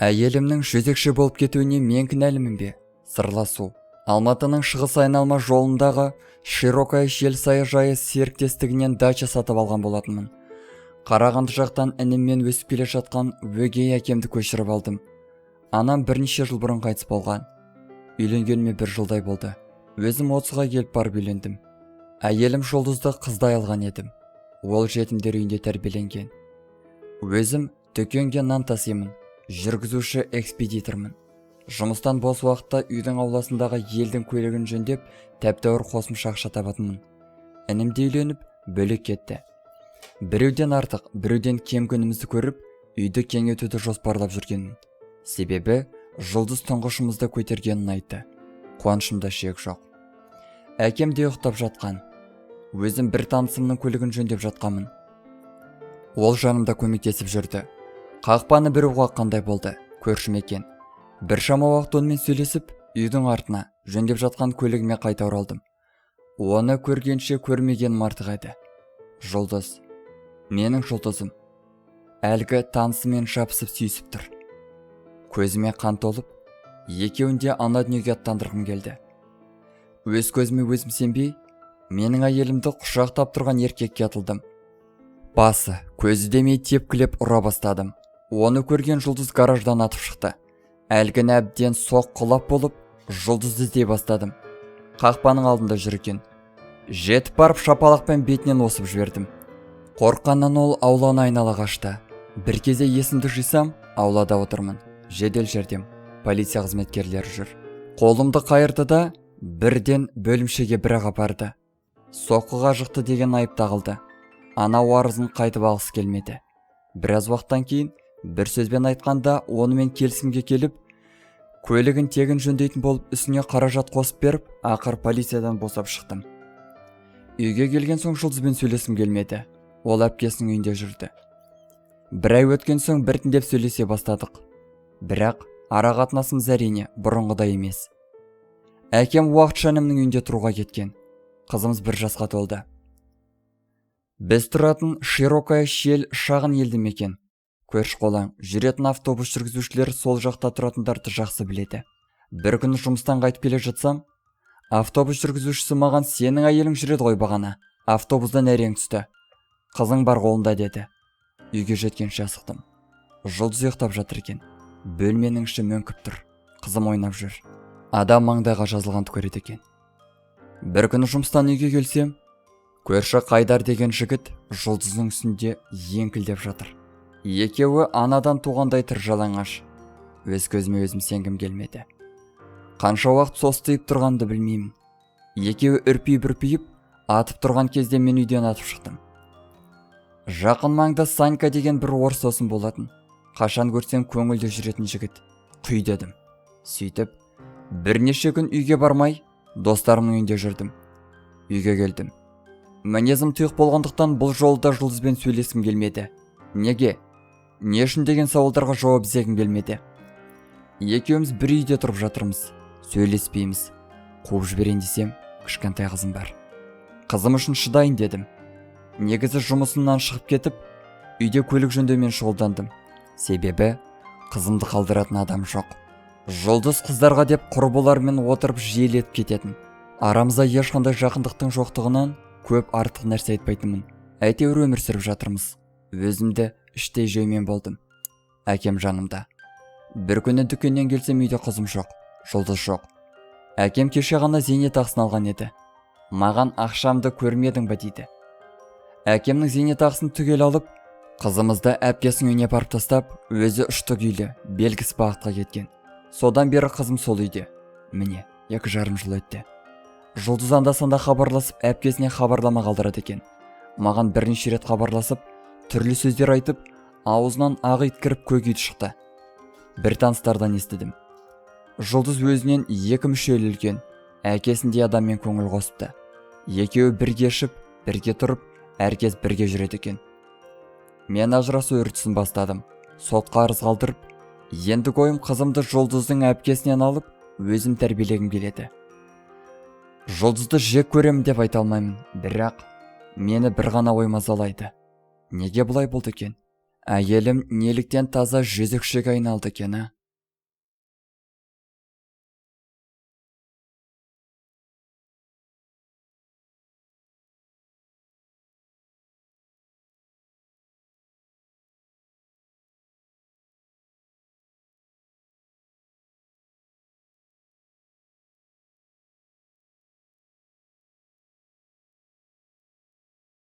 Әйелімнің жезөкше болып кетуіне мен кінәлімін бе? Сырласу. Алматының шығыс айналма жолындағы Широкая Щель саяжайы серіктестігінен дача сатып алған болатынмын. Қарағанды жақтан ініммен өсіп келе жатқан өгей әкемді көшіріп алдым. Анам бірнеше жыл бұрын қайтыс болған. Үйленгеніме бір жылдай болды. Өзім 30-ға келіп барып үйлендім. Әйелім Жұлдызды қыздай алған едім. Ол жетімдер үйінде тәрбиеленген. Өзім дүкенге нан тасимын, жүргізуші экспедитормын. Жұмыстан бос уақытта үйдің ауласындағы елдің көлігін жөндеп, тәп-тәуір қосымша ақша табатынмын. Інім де үйленіп, бөлек кетті. Біреуден артық, біреуден кем күнімізді көріп, үйді кеңейтуді жоспарлап жүргенмін. Себебі Жұлдыз тұңғышымызды көтергенін айтты. Қуанышымда шек жоқ. Әкем де ұйықтап жатқан. Өзім бір танысымның көлігін жөндеп жатқанмын. Ол жанымда көмектесіп жүрді. Қақпаны біреу қаққандай болды, көршім екен. Біршама уақыт онымен сөйлесіп, үйдің артына, жөндеп жатқан көлігіме қайта оралдым. Оны көргенше көрмегенім артық еді. Жұлдыз. Менің жұлдызым. Әлгі танысымен жабысып сүйісіп тұр. Көзіме қан толып, екеуін де ана дүниеге аттандырғым келді. Өз көзіме өзім сенбей, менің әйелімді құшақтап тұрған еркекке атылдым. Басы, көзі демей тепкілеп ұра бастадым. Оны көрген Жұлдыз гараждан атып шықты. Әлгіні әбден соққылап болып, Жұлдызды іздей бастадым. Қақпаның алдында жүр екен. Жетіп барып шапалақпен бетінен осып жібердім. Қорыққаннан ол ауланы айнала қашты. Бір кезде есімді жисам, аулада отырмын. Жедел жәрдем, полиция қызметкерлері жүр. Қолымды қайырды да, бірден бөлімшеге бірақ апарды. Соққыға жықты деген айып тағылды. Анау арызын қайтып алғысы келмеді. Біраз уақыттан кейін, бір сөзбен айтқанда, онымен келісімге келіп, көлігін тегін жөндейтін болып үстіне қаражат қосып беріп, ақыр полициядан босап шықтым. Үйге келген соң Жұлдызбен сөйлескім келмеді. Ол әпкесінің үйінде жүрді. Бір ай өткен соң біртіндеп сөйлесе бастадық. Бірақ ара қатынасымыз әрине бұрынғыдай емес. Әкем уақытша інімнің үйінде тұруға кеткен. Қызымыз 1 жасқа толды. Біз тұратын Широкая Щель шағын елді мекен. Көрші-қолаң, жүретін автобус жүргізушілері сол жақта тұратындарды жақсы біледі. Бір күні жұмыстан қайтып келе жатсам, автобус жүргізушісі маған сенің әйелің жүреді ғой бағана, автобустан әрең түсті. Қызың бар қолында деді. Үйге жеткенше асықтым. Жұлдыз ұйықтап жатыр екен. Бөлменің іші мөңкіп тұр. Қызым ойнап жүр. Адам маңдайға жазылғанды көреді екен. Бір күні жұмыстан үйге келсем, көрші Қайдар деген жігіт Жұлдыздың үстінде еңкілдеп жатыр. Екеуі анадан туғандай тыр жалаңаш. Өз көзіме өзім сенгім келмеді. Қанша уақыт состиып тұрғанды білмеймін. Екеуі үрпиіп-үрпиіп атып тұрған кезде мен үйден атып шықтым. Жақын маңда Санька деген бір орыс досым болатын. Қашан көрсем көңілді жүретін жігіт. Құй дедім. Сөйтіп, бірнеше күн үйге бармай, достарымның үйінде жүрдім. Үйге келдім. Мінезім тұйық болғандықтан бұл жолы да Жұлдызбен сөйлескім келмеді. Неге? Не үшін деген сауалдарға жауап іздегім келмеді. Екеуміз бір үйде тұрып жатырмыз. Сөйлеспейміз. Қуып жіберейін десем, кішкентай қызым бар. Қызым үшін шыдайын дедім. Негізі жұмысымнан шығып кетіп, үйде көлік жөндеумен шұғылдандым. Себебі қызымды қалдыратын адам жоқ. Жұлдыз қыздарға деп құрбылармен отырып жиелетіп кететін. Арамызда ешқандай жақындықтың жоқтығынан көп артық нәрсе айтпайтынмын. Әйтеуір өмір сүріп жатырмыз. Өзімді іштей жеумен болдым. Әкем жанымда. Бір күні дүкеннен келсем үйде қызым жоқ, Жұлдыз жоқ. Әкем кеше ғана зейнетақысын алған еді. Маған ақшамды көрмедің бе дейді. Әкемнің зейнетақысын түгел алып, қызымызды әпкесінің үйіне апарып тастап, өзі ұшты күйлі, белгісіз бағытқа кеткен. Содан бері қызым сол үйде. Міне, 2,5 жыл өтті. Жұлдыз анда-санда хабарласып, әпкесіне хабарлама қалдырады екен. Маған бірнеше рет хабарласып, түрлі сөздер айтып, аузынан ақ ит кіріп көк ит шықты. Бір таныстардан естідім. Жұлдыз өзінен 2 мүшел үлкен, әкесіндей адаммен көңіл қосыпты. Екеуі бірге ішіп, бірге тұрып, әркез бірге жүреді екен. Мен ажырасу үрдісін бастадым. Сотқа арыз қалдырып, ендігі ойым қызымды Жұлдыздың әпкесінен алып, өзім тәрбиелегім келеді. Жұлдызды жек көремін деп айта алмаймын, бірақ мені бір ғана ой мазалайды. Неге бұлай болды екен? Әйелім неліктен таза жезөкшеге айналды екен, а?